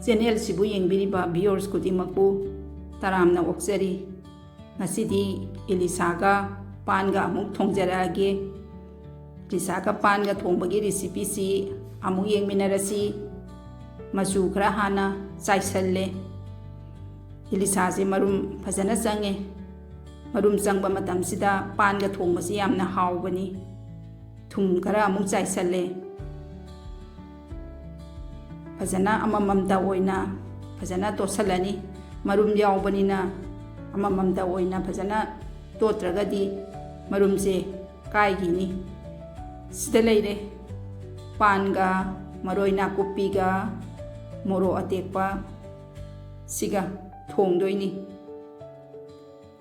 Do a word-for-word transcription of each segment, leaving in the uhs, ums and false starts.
ꯆꯦꯅꯦꯜꯁꯤꯕꯨ ꯌꯦꯡꯕꯤꯔꯤꯕ viewers ꯈꯨꯗꯤꯡꯃꯛꯄꯨ ꯇꯔꯥꯝꯅ ꯑꯣꯛꯆꯔꯤ꯫ ꯉꯁꯤꯗꯤ ꯏꯂꯤꯁꯥꯒ ꯄꯥꯟꯒ ꯑꯃꯨꯛ ꯊꯣꯡꯖꯔꯛꯑꯒꯦ꯫ ꯏꯂꯤꯁꯥꯒ ꯄꯥꯟꯒ ꯊꯣꯡꯕꯒꯤ recipeꯁꯤ ꯑꯃꯨꯛ ꯌꯦꯡꯃꯤꯟꯅꯔꯁꯤ꯫ ꯃꯆꯨ ꯈꯔ ꯍꯥꯟꯅ ꯆꯥꯏꯁꯜꯂꯦ꯫ ꯏꯂꯤꯁꯥꯁꯦ ꯃꯔꯨꯝ ꯐꯖꯅ ꯆꯪꯉꯦ꯫ ꯃꯔꯨꯝ ꯆꯪꯕ ꯃꯇꯝꯁꯤꯗ ꯄꯥꯟꯒ ꯊꯣꯡꯕꯁꯤ ꯌꯥꯝꯅ ꯍꯥꯎꯕꯅꯤ꯫ ꯊꯨꯝ ꯈꯔ ꯑꯃꯨꯛ ꯆꯥꯏꯁꯜꯂꯦ꯫ ꯐꯖꯅ ꯑꯃꯃꯝꯇ ꯑꯣꯏꯅ ꯐꯖꯅ ꯇꯣꯠꯁꯜꯂꯅꯤ꯫ ꯃꯔꯨꯝ ꯌꯥꯎꯕꯅꯤꯅ ꯑꯃꯃꯝꯇ ꯑꯣꯏꯅ ꯐꯖꯅ ꯇꯣꯠꯇ꯭ꯔꯒꯗꯤ ꯃꯔꯨꯝꯁꯦ ꯀꯥꯏꯈꯤꯅꯤ꯫ ꯁꯤꯗ ꯂꯩꯔꯦ ꯄꯥꯟꯒ ꯃꯔꯣꯏ ꯅꯥꯀꯨꯞꯄꯤꯒ ꯃꯣꯔꯣꯛ ꯑꯇꯦꯛꯄ ꯁꯤꯒ ꯊꯣꯡꯗꯣꯏꯅꯤ꯫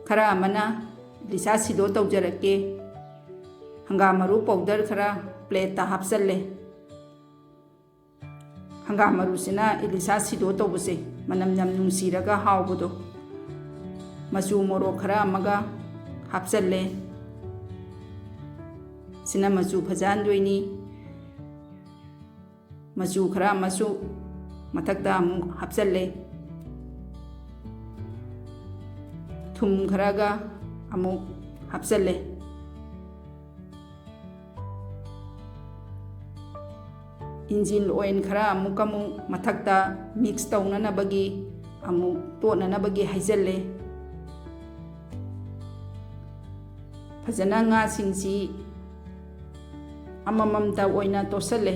ꯈꯔ ꯑꯃꯅ ꯏꯂꯤꯁꯥ ꯁꯤꯗꯣ ꯇꯧꯖꯔꯛꯀꯦ꯫ ꯍꯪꯒꯥꯝ ꯃꯔꯨ powder ꯈꯔ plateꯇ ꯍꯥꯞꯆꯜꯂꯦ꯫ ꯍꯪꯒꯥꯝ ꯃꯔꯨꯁꯤꯅ ꯏꯂꯤꯁꯥ ꯁꯤꯗꯣ ꯇꯧꯕꯁꯦ ꯃꯅꯝ ꯌꯥꯝ ꯅꯨꯡꯁꯤꯔꯒ ꯍꯥꯎꯕꯗꯣ꯫ ꯃꯆꯨ ꯃꯣꯔꯣꯛ ꯈꯔ ꯑꯃꯒ ꯍꯥꯞꯆꯜꯂꯦ꯫ ꯁꯤꯅ ꯃꯆꯨ ꯐꯖꯍꯟꯗꯣꯏꯅꯤ꯫ ꯃꯆꯨ ꯈꯔ ꯑꯃꯁꯨ ꯃꯊꯛꯇ ꯑꯃꯨꯛ ꯍꯥꯞꯆꯜꯂꯦ꯫ ꯊꯨꯝ ꯈꯔꯒ ꯑꯃꯨꯛ ꯍꯥꯞꯆꯜꯂꯦ꯫ Engine oil ꯈꯔ ꯑꯃꯨꯛ ꯑꯃꯨꯛ ꯃꯊꯛꯇ mix ꯇꯧꯅꯅꯕꯒꯤ ꯑꯃꯨꯛ ꯇꯣꯠꯅꯅꯕꯒꯤ ꯍꯩꯖꯜꯂꯦ꯫ ꯐꯖꯅ ꯉꯥꯁꯤꯡꯁꯤ ꯑꯃꯃꯝꯇ ꯑꯣꯏꯅ ꯇꯣꯠꯁꯜꯂꯦ꯫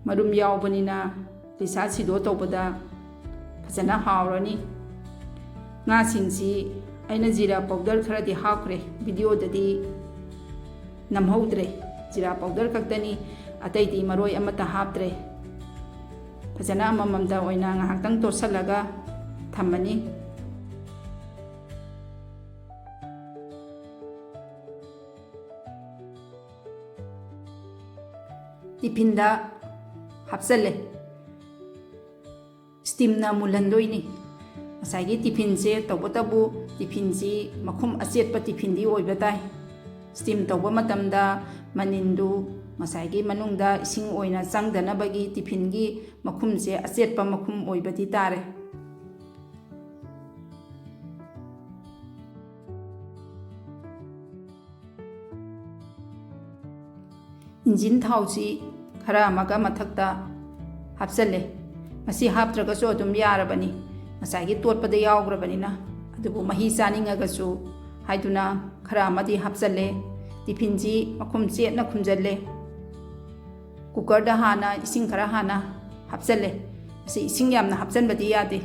ꯃꯔꯨꯝ ꯌꯥꯎꯕꯅꯤꯅ ꯏꯂꯤꯁꯥ ꯁꯤꯗꯣ ꯇꯧꯕꯗ ꯐꯖꯅ ꯍꯥꯎꯔꯅꯤ꯫ ꯉꯥꯁꯤꯡꯁꯤ ꯑꯩꯅ ꯖꯤꯔꯥ powder ꯈꯔꯗꯤ ꯍꯥꯞꯈ꯭ꯔꯦ, videoꯗꯗꯤ ꯅꯝꯍꯧꯗ꯭ꯔꯦ꯫ ꯖꯤꯔꯥ powder ꯈꯛꯇꯅꯤ, ꯑꯇꯩꯗꯤ ꯃꯔꯣꯏ ꯑꯃꯠꯇ ꯍꯥꯞꯇ꯭ꯔꯦ꯫ ꯐꯖꯅ ꯑꯃꯃꯝꯇ ꯑꯣꯏꯅ ꯉꯥꯏꯍꯥꯛꯇꯪ ꯇꯣꯠꯁꯜꯂꯒ ꯊꯝꯃꯅꯤ꯫ Tiphinꯗ ꯍꯥꯞꯆꯜꯂꯦ꯫ Steamꯅ ꯃꯨꯜꯍꯟꯗꯣꯏꯅꯤ꯫ ꯉꯁꯥꯏꯒꯤ tiphinꯁꯦ, ꯇꯧꯕꯇꯕꯨ tiphinꯁꯤ ꯃꯈꯨꯝ ꯑꯆꯦꯠꯄ tiphinꯗꯤ ꯑꯣꯏꯕ ꯇꯥꯏ꯫ Steam ꯇꯧꯕ ꯃꯇꯝꯗ ꯃꯅꯤꯟꯗꯨ ꯉꯁꯥꯏꯒꯤ ꯃꯅꯨꯡꯗ ꯏꯁꯤꯡ ꯑꯣꯏꯅ ꯆꯪꯗꯅꯕꯒꯤ ꯇꯤꯐꯤꯟꯒꯤ ꯃꯈꯨꯝꯁꯦ ꯑꯆꯦꯠꯄ ꯃꯈꯨꯝ ꯑꯣꯏꯕꯗꯤ ꯇꯥꯔꯦ꯫ ꯏꯟꯖꯤꯟ ꯊꯥꯎꯁꯤ ꯈꯔ ꯑꯃꯒ ꯃꯊꯛꯇ ꯍꯥꯞꯆꯜꯂꯦ꯫ ꯃꯁꯤ ꯍꯥꯞꯇ꯭ꯔꯒꯁꯨ ꯑꯗꯨꯝ ꯌꯥꯔꯕꯅꯤ, ꯉꯁꯥꯏꯒꯤ ꯇꯣꯠꯄꯗ ꯌꯥꯎꯈ꯭ꯔꯕꯅꯤꯅ꯫ ꯑꯗꯨꯕꯨ ꯃꯍꯤ ꯆꯥꯅꯤꯡꯉꯒꯁꯨ ꯍꯥꯏꯗꯨꯅ ꯈꯔ ꯑꯃꯗꯤ ꯍꯥꯞꯆꯜꯂꯦ꯫ ꯇꯤꯐꯤꯟꯁꯤ ꯃꯈꯨꯝ ꯆꯦꯠꯅ ꯈꯨꯝꯖꯜꯂꯦ꯫ ꯀꯨꯀꯔꯗ ꯍꯥꯟꯅ ꯏꯁꯤꯡ ꯈꯔ ꯍꯥꯟꯅ ꯍꯥꯞꯆꯜꯂꯦ꯫ ꯃꯁꯤ ꯏꯁꯤꯡ ꯌꯥꯝꯅ ꯍꯥꯞꯆꯟꯕꯗꯤ ꯌꯥꯗꯦ,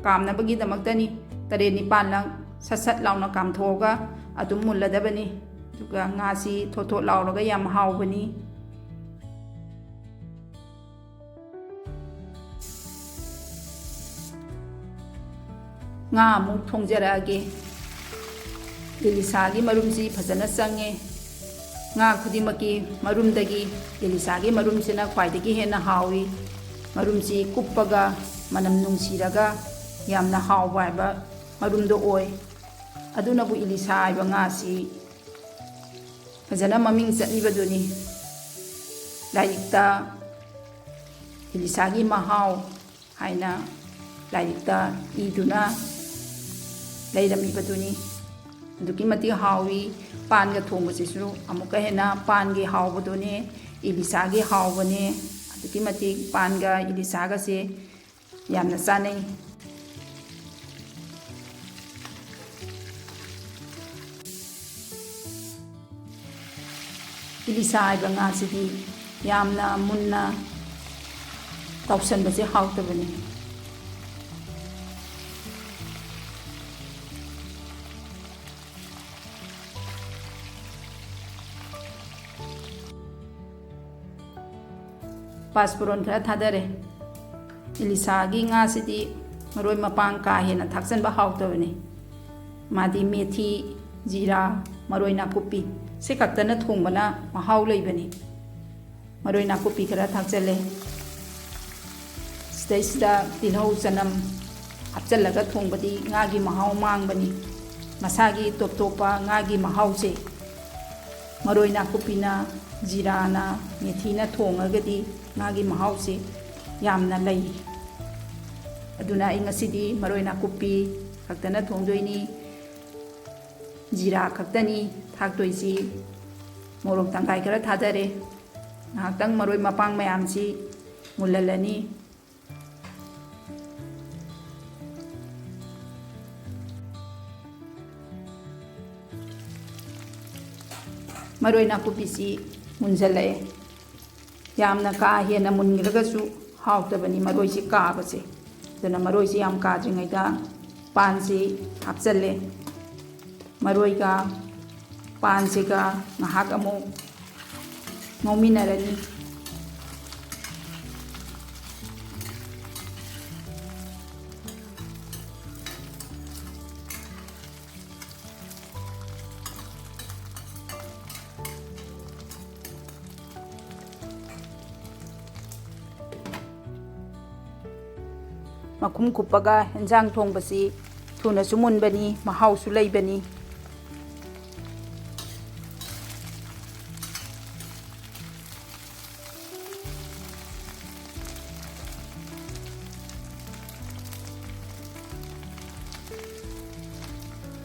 ꯀꯥꯝꯅꯕꯒꯤꯗꯃꯛꯇꯅꯤ꯫ ꯇꯔꯦꯠ ꯅꯤꯄꯥꯜꯂꯛ ꯁꯠ ꯁꯠ ꯂꯥꯎꯅ ꯀꯥꯝꯊꯣꯛꯑꯒ ꯑꯗꯨꯝ ꯃꯨꯜꯂꯗꯕꯅꯤ꯫ ꯑꯗꯨꯒ ꯉꯥꯁꯤ ꯊꯣꯠ ꯊꯣꯠ ꯂꯥꯎꯔꯒ ꯌꯥꯝ ꯍꯥꯎꯕꯅꯤ꯫ ꯉꯥ ꯑꯃꯨꯛ ꯊꯣꯡꯖꯔꯛꯑꯒꯦ꯫ ꯏꯂꯤꯁꯥꯒꯤ ꯃꯔꯨꯝꯁꯤ ꯐꯖꯅ ꯆꯪꯉꯦ꯫ ꯉꯥ ꯈꯨꯗꯤꯡꯃꯛꯀꯤ ꯃꯔꯨꯝꯗꯒꯤ ꯏꯂꯤꯁꯥꯒꯤ ꯃꯔꯨꯝꯁꯤꯅ ꯈ꯭ꯋꯥꯏꯗꯒꯤ ꯍꯦꯟꯅ ꯍꯥꯎꯏ꯫ ꯃꯔꯨꯝꯁꯤ ꯀꯨꯞꯄꯒ ꯃꯅꯝ ꯅꯨꯡꯁꯤꯔꯒ ꯌꯥꯝꯅ ꯍꯥꯎꯕ ꯍꯥꯏꯕ ꯃꯔꯨꯝꯗꯣ ꯑꯣꯏ꯫ ꯑꯗꯨꯅꯕꯨ ꯏꯂꯤꯁꯥ ꯍꯥꯏꯕ ꯉꯥꯁꯤ ꯐꯖꯅ ꯃꯃꯤꯡ ꯆꯠꯂꯤꯕꯗꯨꯅꯤ꯫ ꯂꯥꯏꯔꯤꯛꯇ ꯏꯂꯤꯁꯥꯒꯤ ꯃꯍꯥꯎ ꯍꯥꯏꯅ ꯂꯥꯏꯔꯤꯛꯇ ꯏꯗꯨꯅ ꯂꯩꯔꯝꯃꯤꯕꯗꯨꯅꯤ꯫ ꯑꯗꯨꯛꯀꯤ ꯃꯇꯤꯛ ꯍꯥꯎꯏ꯫ ꯄꯥꯟꯒ ꯊꯣꯡꯕꯁꯤꯁꯨ ꯑꯃꯨꯛꯀ ꯍꯦꯟꯅ ꯄꯥꯟꯒꯤ ꯍꯥꯎꯕꯗꯨꯅꯦ, ꯏꯂꯤꯁꯥꯒꯤ ꯍꯥꯎꯕꯅꯦ꯫ ꯑꯗꯨꯛꯀꯤ ꯃꯇꯤꯛ ꯄꯥꯟꯒ ꯏꯂꯤꯁꯥꯒꯁꯦ ꯌꯥꯝꯅ ꯆꯥꯅꯩ꯫ ꯏꯂꯤꯁꯥ ꯍꯥꯏꯕ ꯉꯥꯁꯤꯗꯤ ꯌꯥꯝꯅ ꯃꯨꯟꯅ ꯇꯥꯎꯁꯟꯕꯁꯦ ꯍꯥꯎꯇꯕꯅꯤ꯫ ꯄꯥꯁꯄꯨꯔꯣꯟ ꯈꯔ ꯊꯥꯗꯔꯦ꯫ ꯏꯂꯤꯁꯥꯒꯤ ꯉꯥꯁꯤꯗꯤ ꯃꯔꯣꯏ ꯃꯄꯥꯡ ꯀꯥ ꯍꯦꯟꯅ ꯊꯥꯛꯆꯟꯕ ꯍꯥꯎꯇꯕꯅꯤ꯫ ꯃꯥꯗꯤ ꯃꯦꯊꯤ, ꯖꯤꯔꯥ, ꯃꯔꯣꯏ ꯅꯥꯀꯨꯞꯄꯤ ꯁꯤ ꯈꯛꯇꯅ ꯊꯣꯡꯕꯅ ꯃꯍꯥꯎ ꯂꯩꯕꯅꯤ꯫ ꯃꯔꯣꯏ ꯅꯥꯀꯨꯞꯄꯤ ꯈꯔ ꯊꯥꯛꯆꯜꯂꯦ꯫ ꯁꯤꯗꯩꯁꯤꯗ ꯇꯤꯜꯍꯧ ꯆꯅꯝ ꯍꯥꯞꯆꯜꯂꯒ ꯊꯣꯡꯕꯗꯤ ꯉꯥꯒꯤ ꯃꯍꯥꯎ ꯃꯥꯡꯕꯅꯤ꯫ ꯃꯁꯥꯒꯤ ꯇꯣꯞ ꯇꯣꯞꯄ ꯉꯥꯒꯤ ꯃꯍꯥꯎꯁꯦ ꯃꯔꯣꯏ ꯅꯥꯀꯨꯞꯄꯤꯅ, ꯖꯤꯔꯥꯅ, ꯃꯦꯊꯤꯅ ꯊꯣꯡꯉꯒꯗꯤ ꯃꯥꯒꯤ ꯃꯍꯥꯎꯁꯤ ꯌꯥꯝꯅ ꯂꯩ꯫ ꯑꯗꯨꯅ ꯑꯩ ꯉꯁꯤꯗꯤ ꯃꯔꯣꯏ ꯅꯥꯀꯨꯞꯄꯤ ꯈꯛꯇꯅ ꯊꯣꯡꯗꯣꯏꯅꯤ꯫ ꯖꯤꯔꯥ ꯈꯛꯇꯅꯤ ꯊꯥꯛꯇꯣꯏꯁꯤ꯫ ꯃꯣꯔꯣꯛ ꯇꯪꯈꯥꯏ ꯈꯔ ꯊꯥꯗꯔꯦ꯫ ꯉꯥꯏꯍꯥꯛꯇꯪ ꯃꯔꯣꯏ ꯃꯄꯥꯡ ꯃꯌꯥꯝꯁꯤ ꯃꯨꯜꯍꯜꯂꯅꯤ꯫ ꯃꯔꯣꯏ ꯅꯥꯀꯨꯞꯄꯤꯁꯤ ꯃꯨꯟꯖꯜꯂꯛꯑꯦ꯫ ꯌꯥꯝꯅ ꯀꯥ ꯍꯦꯟꯅ ꯃꯨꯟꯈ꯭ꯔꯒꯁꯨ ꯍꯥꯎꯇꯕꯅꯤ ꯃꯔꯣꯏꯁꯤ ꯀꯥꯕꯁꯦ꯫ ꯑꯗꯨꯅ ꯃꯔꯣꯏꯁꯤ ꯌꯥꯝ ꯀꯥꯗ꯭ꯔꯤꯉꯩꯗ ꯄꯥꯟꯁꯤ ꯍꯥꯞꯆꯜꯂꯦ꯫ ꯃꯔꯣꯏꯒ ꯄꯥꯟꯁꯤꯒ ꯉꯥꯏꯍꯥꯛ ꯑꯃꯨꯛ ꯉꯧꯃꯤꯟꯅꯔꯅꯤ꯫ ꯃꯈꯨꯝ ꯀꯨꯞꯄꯒ ꯍꯦꯟꯖꯥꯡ ꯊꯣꯡꯕꯁꯤ ꯊꯨꯅꯁꯨ ꯃꯨꯟꯕꯅꯤ, ꯃꯍꯥꯎꯁꯨ ꯂꯩꯕꯅꯤ꯫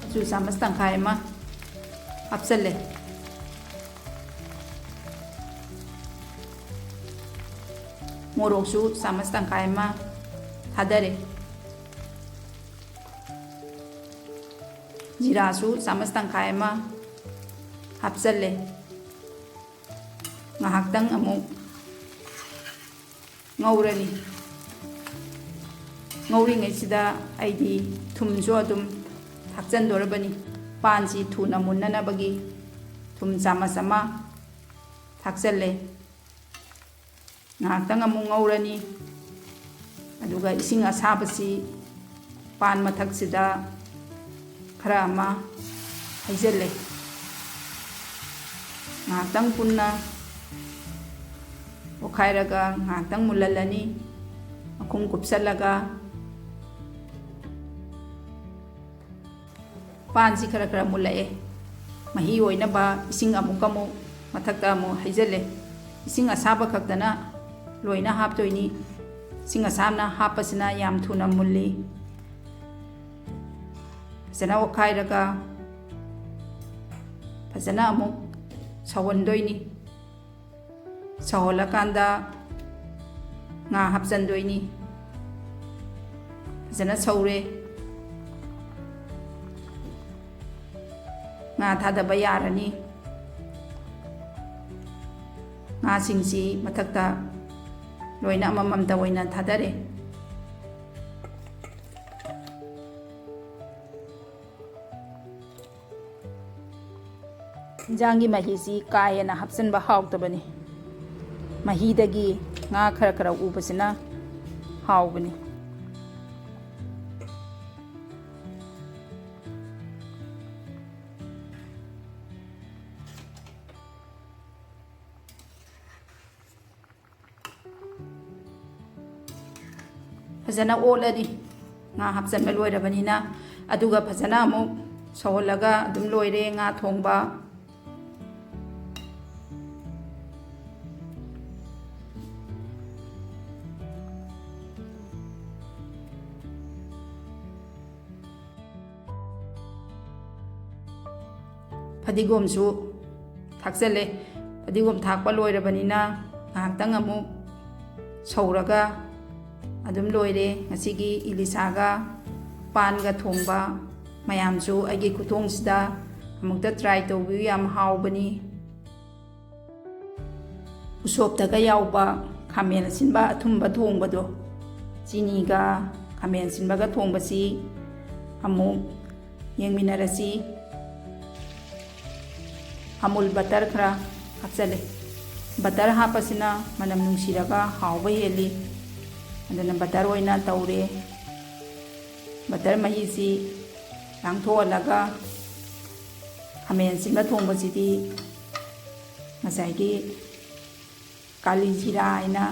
ꯃꯆꯨ ꯆꯥꯃꯁ ꯇꯪꯈꯥꯏ ꯑꯃ ꯍꯥꯞꯆꯜꯂꯦ꯫ ꯃꯣꯔꯣꯛꯁꯨ ꯆꯥꯃꯁ ꯇꯪꯈꯥꯏ ꯑꯃ ꯊꯥꯗꯔꯦ꯫ ꯖꯤꯔꯥꯁꯨ ꯆꯥꯃꯁ ꯇꯪꯈꯥꯏ ꯑꯃ ꯍꯥꯞꯆꯜꯂꯦ꯫ ꯉꯥꯏꯍꯥꯛꯇꯪ ꯑꯃꯨꯛ ꯉꯧꯔꯅꯤ꯫ ꯉꯧꯔꯤꯉꯩꯁꯤꯗ ꯑꯩꯗꯤ ꯊꯨꯝꯁꯨ ꯑꯗꯨꯝ ꯊꯥꯛꯆꯟꯗꯣꯔꯕꯅꯤ꯫ ꯄꯥꯟꯁꯤ ꯊꯨꯅ ꯃꯨꯟꯅꯅꯕꯒꯤ ꯊꯨꯝ ꯆꯥꯃꯁ ꯑꯃ ꯊꯥꯛꯆꯜꯂꯦ꯫ ꯉꯥꯏꯍꯥꯛꯇꯪ ꯑꯃꯨꯛ ꯉꯧꯔꯅꯤ꯫ ꯑꯗꯨꯒ ꯏꯁꯤꯡ ꯑꯁꯥꯕꯁꯤ ꯄꯥꯟ ꯃꯊꯛꯁꯤꯗ ꯈꯔ ꯑꯃ ꯍꯩꯖꯤꯜꯂꯦ꯫ ꯉꯥꯏꯍꯥꯛꯇꯪ ꯄꯨꯟꯅ ꯑꯣꯠꯈꯥꯏꯔꯒ ꯉꯥꯏꯍꯥꯛꯇꯪ ꯃꯨꯜꯍꯜꯂꯅꯤ꯫ ꯃꯈꯨꯝ ꯀꯨꯞꯁꯜꯂꯒ ꯄꯥꯟꯁꯤ ꯈꯔ ꯈꯔ ꯃꯨꯜꯂꯛꯑꯦ꯫ ꯃꯍꯤ ꯑꯣꯏꯅꯕ ꯏꯁꯤꯡ ꯑꯃꯨꯛ ꯑꯃꯨꯛ ꯃꯊꯛꯇ ꯑꯃꯨꯛ ꯍꯩꯖꯤꯜꯂꯦ꯫ ꯏꯁꯤꯡ ꯑꯁꯥꯕ ꯈꯛꯇꯅ ꯂꯣꯏꯅ ꯍꯥꯞꯇꯣꯏꯅꯤ꯫ ꯏꯁꯤꯡ ꯑꯁꯥꯕꯅ ꯍꯥꯞꯄꯁꯤꯅ ꯌꯥꯝ ꯊꯨꯅ ꯃꯨꯜꯂꯤ꯫ ꯐꯖꯅ ꯑꯣꯠꯈꯥꯏꯔꯒ ꯐꯖꯅ ꯑꯃꯨꯛ ꯁꯧꯍꯟꯗꯣꯏꯅꯤ꯫ ꯁꯧꯍꯜꯂꯀꯥꯟꯗ ꯉꯥ ꯍꯥꯞꯆꯤꯟꯗꯣꯏꯅꯤ꯫ ꯐꯖꯅ ꯁꯧꯔꯦ꯫ ꯉꯥ ꯊꯥꯗꯕ ꯌꯥꯔꯅꯤ꯫ ꯉꯥꯁꯤꯡꯁꯤ ꯃꯊꯛꯇ ꯂꯣꯏꯅ ꯑꯃꯃꯝꯇ ꯑꯣꯏꯅ ꯊꯥꯗꯔꯦ꯫ ꯏꯟꯖꯥꯡꯒꯤ ꯃꯍꯤꯁꯤ ꯀꯥ ꯍꯦꯟꯅ ꯍꯥꯞꯆꯤꯟꯕ ꯍꯥꯎꯇꯕꯅꯤ꯫ ꯃꯍꯤꯗꯒꯤ ꯉꯥ ꯈꯔ ꯈꯔ ꯎꯕꯁꯤꯅ ꯍꯥꯎꯕꯅꯤ꯫ ꯐꯖꯅ ꯑꯣꯠꯂꯅꯤ꯫ ꯉꯥ ꯍꯥꯞꯆꯤꯟꯕ ꯂꯣꯏꯔꯕꯅꯤꯅ꯫ ꯑꯗꯨꯒ ꯐꯖꯅ ꯑꯃꯨꯛ ꯁꯧꯍꯜꯂꯒ ꯑꯗꯨꯝ ꯂꯣꯏꯔꯦ ꯉꯥ ꯊꯣꯡꯕ꯫ ꯐꯗꯤꯒꯣꯝꯁꯨ ꯊꯥꯛꯆꯜꯂꯦ꯫ ꯐꯗꯤꯒꯣꯝ ꯊꯥꯛꯄ ꯂꯣꯏꯔꯕꯅꯤꯅ ꯉꯥꯏꯍꯥꯛꯇꯪ ꯑꯃꯨꯛ ꯁꯧꯔꯒ ꯑꯗꯨꯝ ꯂꯣꯏꯔꯦ꯫ ꯉꯁꯤꯒꯤ ꯏꯂꯤꯁꯥꯒ ꯄꯥꯟꯒ ꯊꯣꯡꯕ꯫ ꯃꯌꯥꯝꯁꯨ ꯑꯩꯒꯤ ꯈꯨꯊꯣꯡꯁꯤꯗ ꯑꯃꯨꯛꯇ try ꯇꯧꯕꯤꯌꯨ, ꯌꯥꯝ ꯍꯥꯎꯕꯅꯤ꯫ ꯎꯁꯣꯞꯇꯒ ꯌꯥꯎꯕ ꯈꯥꯃꯦꯟ ꯑꯁꯤꯟꯕ ꯑꯊꯨꯝꯕ ꯊꯣꯡꯕꯗꯣ, ꯆꯤꯅꯤꯒ ꯈꯥꯃꯦꯟ ꯑꯁꯤꯟꯕꯒ ꯊꯣꯡꯕꯁꯤ ꯑꯃꯨꯛ ꯌꯦꯡꯃꯤꯟꯅꯔꯁꯤ꯫ ꯑꯃꯨꯜ butter ꯈꯔ ꯍꯥꯞꯆꯜꯂꯦ꯫ Butter ꯍꯥꯞꯄꯁꯤꯅ ꯃꯅꯝ ꯅꯨꯡꯁꯤꯔꯒ ꯍꯥꯎꯕ ꯍꯦꯜꯂꯤ꯫ ꯑꯗꯨꯅ butter ꯑꯣꯏꯅ ꯇꯧꯔꯦ꯫ Butter ꯃꯍꯤꯁꯤ ꯂꯥꯡꯊꯣꯛꯍꯜꯂꯒ ꯈꯥꯃꯦꯟ ꯑꯁꯤꯟꯕ ꯊꯣꯡꯕꯁꯤꯗꯤ ꯉꯁꯥꯏꯒꯤ ꯀꯥꯂꯤ ꯖꯤꯔꯥ ꯍꯥꯏꯅ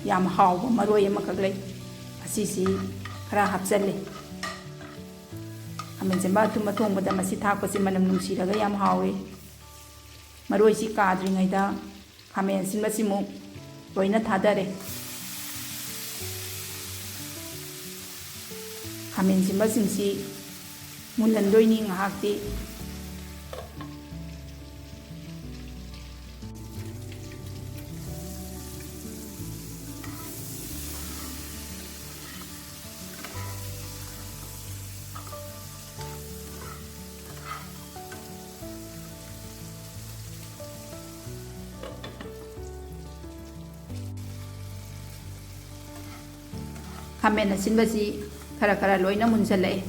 ꯌꯥꯝ ꯍꯥꯎꯕ ꯃꯔꯣꯏ ꯑꯃꯈꯛ ꯂꯩ, ꯑꯁꯤꯁꯤ ꯈꯔ ꯍꯥꯞꯆꯜꯂꯦ꯫ ꯈꯥꯃꯦꯟ ꯑꯁꯤꯟꯕ ꯑꯊꯨꯝꯕ ꯊꯣꯡꯕꯗ ꯃꯁꯤ ꯊꯥꯛꯄꯁꯤ ꯃꯅꯝ ꯅꯨꯡꯁꯤꯔꯒ ꯌꯥꯝ ꯍꯥꯎꯏ꯫ ꯃꯔꯣꯏꯁꯤ ꯀꯥꯗ꯭ꯔꯤꯉꯩꯗ ꯈꯥꯃꯦꯟ ꯑꯁꯤꯟꯕꯁꯤꯃꯨꯛ ꯂꯣꯏꯅ ꯊꯥꯗꯔꯦ꯫ ꯈꯥꯃꯦꯟ ꯑꯁꯤꯟꯕꯁꯤꯡꯁꯤ ꯃꯨꯜꯍꯟꯗꯣꯏꯅꯤ ꯉꯥꯏꯍꯥꯛꯇꯤ꯫ ꯈꯥꯃꯦꯟ ꯑꯁꯤꯟꯕꯁꯤ ꯈꯔ ꯈꯔ ꯂꯣꯏꯅ ꯃꯨꯟꯁꯤꯜꯂꯛꯑꯦ꯫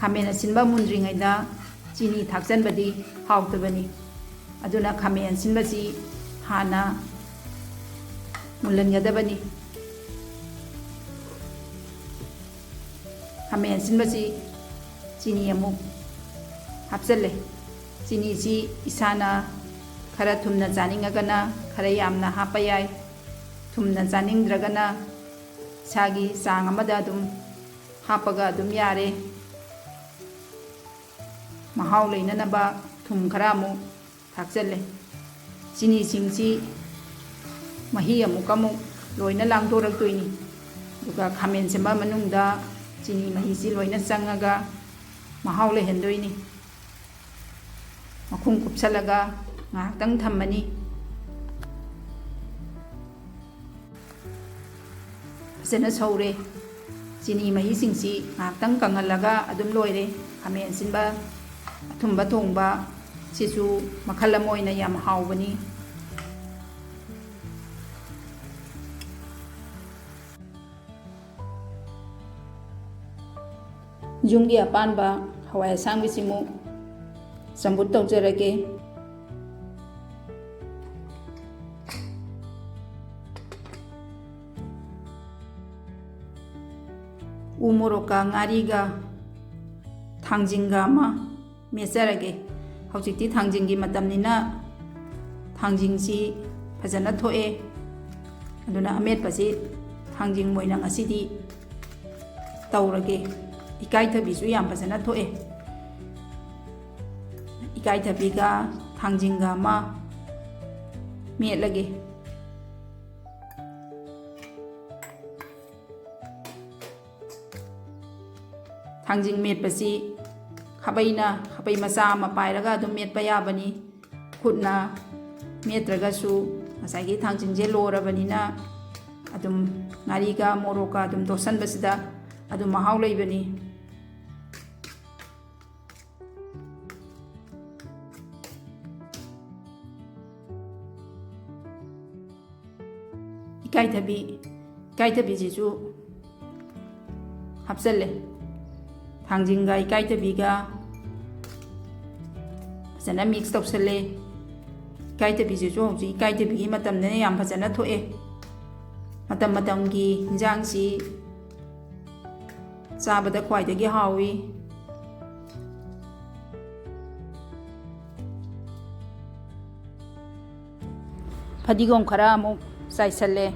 ꯈꯥꯃꯦꯟ ꯑꯁꯤꯟꯕ ꯃꯨꯟꯗ꯭ꯔꯤꯉꯩꯗ ꯆꯤꯅꯤ ꯊꯥꯛꯆꯟꯕꯗꯤ ꯍꯥꯎꯇꯕꯅꯤ꯫ ꯑꯗꯨꯅ ꯈꯥꯃꯦꯟ ꯑꯁꯤꯟꯕꯁꯤ ꯍꯥꯟꯅ ꯃꯨꯜꯍꯟꯒꯗꯕꯅꯤ꯫ ꯈꯥꯃꯦꯟ ꯑꯁꯤꯟꯕꯁꯤ ꯆꯤꯅꯤ ꯑꯃꯨꯛ ꯍꯥꯞꯆꯜꯂꯦ꯫ ꯆꯤꯅꯤꯁꯤ ꯏꯁꯥꯅ ꯈꯔ ꯊꯨꯝꯅ ꯆꯥꯅꯤꯡꯉꯒꯅ ꯈꯔ ꯌꯥꯝꯅ ꯍꯥꯞꯄ ꯌꯥꯏ꯫ ꯊꯨꯝꯅ ꯆꯥꯅꯤꯡꯗ꯭ꯔꯒꯅ ꯏꯁꯥꯒꯤ ꯆꯥꯡ ꯑꯃꯗ ꯑꯗꯨꯝ ꯍꯥꯞꯄꯒ ꯑꯗꯨꯝ ꯌꯥꯔꯦ꯫ ꯃꯍꯥꯎ ꯂꯩꯅꯅꯕ ꯊꯨꯝ ꯈꯔ ꯑꯃꯨꯛ ꯊꯥꯛꯆꯜꯂꯦ꯫ ꯆꯤꯅꯤꯁꯤꯡꯁꯤ ꯃꯍꯤ ꯑꯃꯨꯛꯀ ꯑꯃꯨꯛ ꯂꯣꯏꯅ ꯂꯥꯡꯊꯣꯔꯛꯇꯣꯏꯅꯤ꯫ ꯑꯗꯨꯒ ꯈꯥꯃꯦꯟ ꯑꯁꯤꯟꯕ ꯃꯅꯨꯡꯗ ꯆꯤꯅꯤ ꯃꯍꯤꯁꯤ ꯂꯣꯏꯅ ꯆꯪꯉꯒ ꯃꯍꯥꯎ ꯂꯩꯍꯟꯗꯣꯏꯅꯤ꯫ ꯃꯈꯨꯝ ꯀꯨꯞꯁꯜꯂꯒ ꯉꯥꯏꯍꯥꯛꯇꯪ ꯊꯝꯃꯅꯤ꯫ ꯐꯖꯅ ꯁꯧꯔꯦ꯫ ꯆꯤꯅꯤ ꯃꯍꯤꯁꯤꯡꯁꯤ ꯉꯥꯏꯍꯥꯛꯇꯪ ꯀꯪꯍꯜꯂꯒ ꯑꯗꯨꯝ ꯂꯣꯏꯔꯦ꯫ ꯈꯥꯃꯦꯟ ꯑꯁꯤꯟꯕ ꯑꯊꯨꯝꯕ ꯊꯣꯡꯕ ꯁꯤꯁꯨ ꯃꯈꯜ ꯑꯃ ꯑꯣꯏꯅ ꯌꯥꯝ ꯍꯥꯎꯕꯅꯤ꯫ ꯌꯨꯝꯒꯤ ꯑꯄꯥꯟꯕ ꯍꯋꯥꯏ ꯑꯁꯥꯡꯕꯤꯁꯤꯃꯨꯛ ꯆꯝꯐꯨꯠ ꯇꯧꯖꯔꯒꯦ꯫ ꯎ ꯃꯣꯔꯣꯛꯀ ꯉꯥꯔꯤꯒ ꯊꯥꯡꯖꯤꯡꯒ ꯑꯃ ꯃꯦꯠꯆꯔꯒꯦ꯫ ꯍꯧꯖꯤꯛꯇꯤ ꯊꯥꯡꯖꯤꯡꯒꯤ ꯃꯇꯝꯅꯤꯅ ꯊꯥꯡꯖꯤꯡꯁꯤ ꯐꯖꯅ ꯊꯣꯛꯑꯦ꯫ ꯑꯗꯨꯅ ꯑꯃꯦꯠꯄꯁꯤ ꯊꯥꯡꯖꯤꯡ ꯑꯣꯏꯅ ꯉꯁꯤꯗꯤ ꯇꯧꯔꯒꯦ꯫ ꯏꯀꯥꯏꯊꯕꯤꯁꯨ ꯌꯥꯝ ꯐꯖꯅ ꯊꯣꯛꯑꯦ꯫ ꯏꯀꯥꯏꯊꯕꯤꯒ ꯊꯥꯡꯖꯤꯡꯒ ꯑꯃ ꯃꯦꯠꯂꯒꯦ꯫ ꯊꯥꯡꯖꯤꯡ ꯃꯦꯠꯄꯁꯤ ꯈꯥꯕꯩꯅ, ꯈꯥꯕꯩ ꯃꯆꯥ ꯑꯃ ꯄꯥꯏꯔꯒ ꯑꯗꯨꯝ ꯃꯦꯠꯄ ꯌꯥꯕꯅꯤ꯫ ꯈꯨꯠꯅ ꯃꯦꯠꯇ꯭ꯔꯒꯁꯨ ꯉꯁꯥꯏꯒꯤ ꯊꯥꯡꯖꯤꯡꯁꯦ ꯂꯣꯔꯕꯅꯤꯅ ꯑꯗꯨꯝ ꯉꯥꯔꯤꯒ ꯃꯣꯔꯣꯛꯀ ꯑꯗꯨꯝ ꯇꯣꯠꯁꯟꯕꯁꯤꯗ ꯑꯗꯨꯝ ꯃꯍꯥꯎ ꯂꯩꯕꯅꯤ꯫ ꯏꯀꯥꯏꯊꯕꯤ, ꯏꯀꯥꯏꯊꯕꯤꯁꯤꯁꯨ ꯍꯥꯞꯆꯜꯂꯦ꯫ ꯊꯥꯡꯖꯤꯡꯒ ꯏꯀꯥꯏꯊꯕꯤꯒ ꯐꯖꯅ mix ꯇꯧꯁꯜꯂꯦ꯫ ꯏꯀꯥꯏꯊꯕꯤꯁꯤꯁꯨ ꯍꯧꯖꯤꯛ ꯏꯀꯥꯏꯊꯕꯤꯒꯤ ꯃꯇꯝꯗꯅ ꯌꯥꯝ ꯐꯖꯅ ꯊꯣꯛꯑꯦ꯫ ꯃꯇꯝ ꯃꯇꯝꯒꯤ ꯏꯟꯖꯥꯡꯁꯤ ꯆꯥꯕꯗ ꯈ꯭ꯋꯥꯏꯗꯒꯤ ꯍꯥꯎꯏ꯫ ꯐꯗꯤꯒꯣꯝ ꯈꯔ ꯑꯃꯨꯛ ꯆꯥꯏꯁꯜꯂꯦ꯫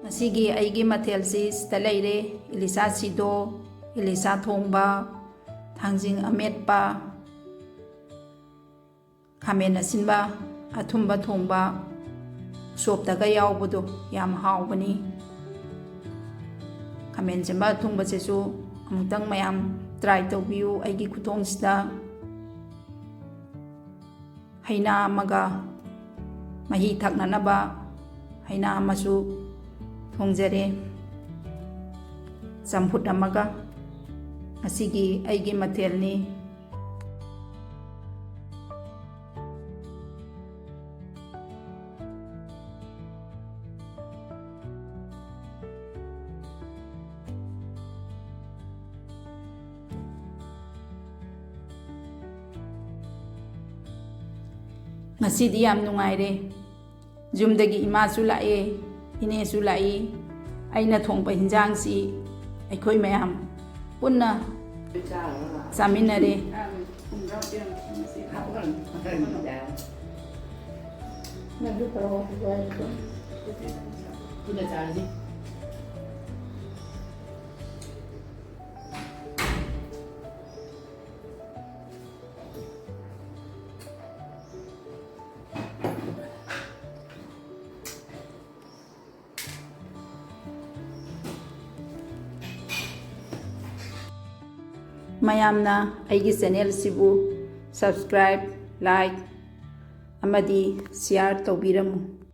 ꯉꯁꯤꯒꯤ ꯑꯩꯒꯤ ꯃꯊꯦꯜꯁꯤ ꯁꯤꯗ ꯂꯩꯔꯦ: ꯏꯂꯤꯁꯥ ꯁꯤꯗꯣ, ꯏꯂꯤꯁꯥ ꯊꯣꯡꯕ, ꯊꯥꯡꯖꯤꯡ ꯑꯃꯦꯠꯄ, ꯈꯥꯃꯦꯟ ꯑꯁꯤꯟꯕ ꯑꯊꯨꯝꯕ ꯊꯣꯡꯕ, ꯎꯁꯣꯞꯇꯒ ꯌꯥꯎꯕꯗꯣ ꯌꯥꯝ ꯍꯥꯎꯕꯅꯤ꯫ ꯈꯥꯃꯦꯟ ꯑꯁꯤꯟꯕ ꯑꯊꯨꯝꯕꯁꯤꯁꯨ ꯑꯃꯨꯛꯇꯪ ꯃꯌꯥꯝ try ꯇꯧꯕꯤꯌꯨ ꯑꯩꯒꯤ ꯈꯨꯊꯣꯡꯁꯤꯗ꯫ ꯍꯩꯅꯥ ꯑꯃꯒ, ꯃꯍꯤ ꯊꯛꯅꯅꯕ ꯍꯩꯅꯥ ꯑꯃꯁꯨ ꯊꯣꯡꯖꯔꯦ꯫ ꯆꯝꯐꯨꯠ ꯑꯃꯒ ꯉꯁꯤꯒꯤ ꯑꯩꯒꯤ ꯃꯊꯦꯜꯅꯤ꯫ ꯉꯁꯤꯗꯤ ꯌꯥꯝ ꯅꯨꯡꯉꯥꯏꯔꯦ꯫ ꯌꯨꯝꯗꯒꯤ ꯏꯃꯥꯁꯨ ꯂꯥꯛꯑꯦ, ꯏꯅꯦꯁꯨ ꯂꯥꯛꯏ꯫ ꯑꯩꯅ ꯊꯣꯡꯕ ꯍꯤꯟꯖꯥꯡꯁꯤ ꯑꯩꯈꯣꯏ ꯃꯌꯥꯝ ꯄꯨꯟꯅ ꯆꯥꯃꯤꯟꯅꯔꯦ꯫ ꯃꯌꯥꯝꯅ ꯑꯩꯒꯤ ꯆꯦꯅꯦꯜꯁꯤꯕꯨ subscribe, like ꯑꯃꯗꯤ share ꯇꯧꯕꯤꯔꯝꯃꯨ꯫